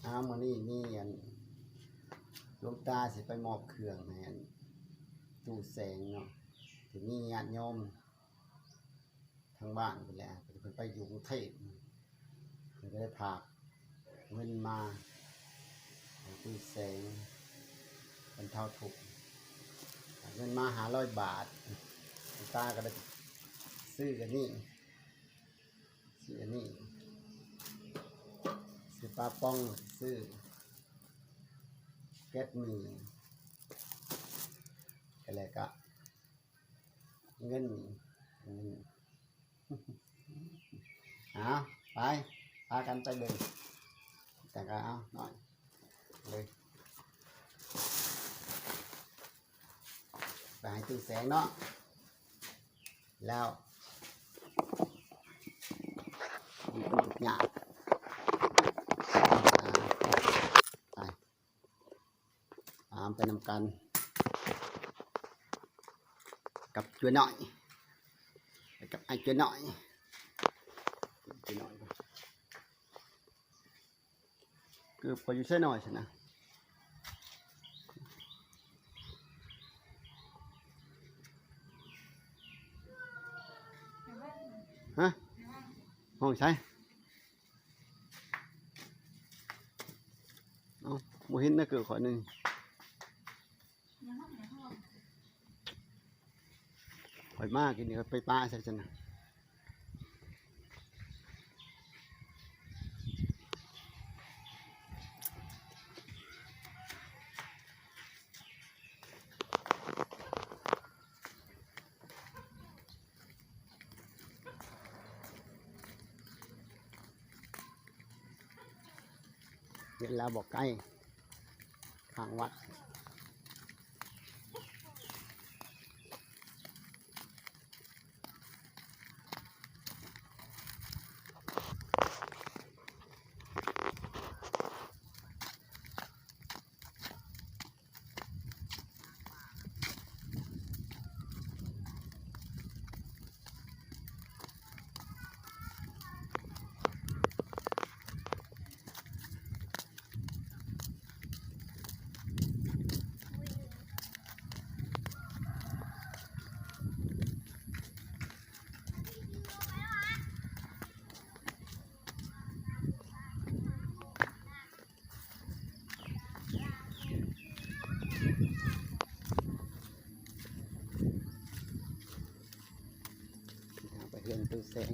ອ້າວ ມື້ນີ້ມີອັນ ຫຼວງຕາຊິໄປມອບເຄື່ອງໃຫ້ອັນ ຕູ້ແສງເນາະ ທີ່ມີຍາດໂຍມທາງບ້ານພຸ້ນແຫຼະ ເພິ່ນໄປຢູ່ກຸງເທບ ເພິ່ນກໍໄດ້ພາກເງິນມາ ຕູ້ແສງບັນເທົາທຸກ ເງິນມາຫ້າຮ້ອຍບາດ ຫຼວງຕາກໍໄດ້ຊື້ອັນນີ້ ຊື້ອັນນີ້ ຊື້ປາປ໋ອງ ຊື້ແກັດໝີ່ ແລ້ວກະເງິນ ເງິນ ເອົາ ໄປ ພາກັນໄປເບິ່ງ ແຕ່ກໍເອົາໜ້ອຍເລີຍ ໄປໃຫ້ຕູ້ແສງເນາະ ແລ້ວ ຍາກ ອ່າ ໄປ ຕາມໄປນຳກັນ ກັບຈົວນ້ອຍ ໄປກັບອ້າຍຈົວນ້ອຍ ຈົວນ້ອຍ ເກີບຂ້ອຍຢູ່ໃສນ້ອຍຊັ້ນນະ ຮະ ຫ້ອງໃສ? ເອົ້າ ບໍ່ເຫັນນະ ເກີບຂ້ອຍນີ້ ຂ້ອຍມາກີ້ນີ້ ຂ້ອຍໄປປະໃສຊັ້ນນະ? ເວລາບໍ່ໃກ້ ທາງວັດ. ໄປເຮືອນຕູ້ແສງ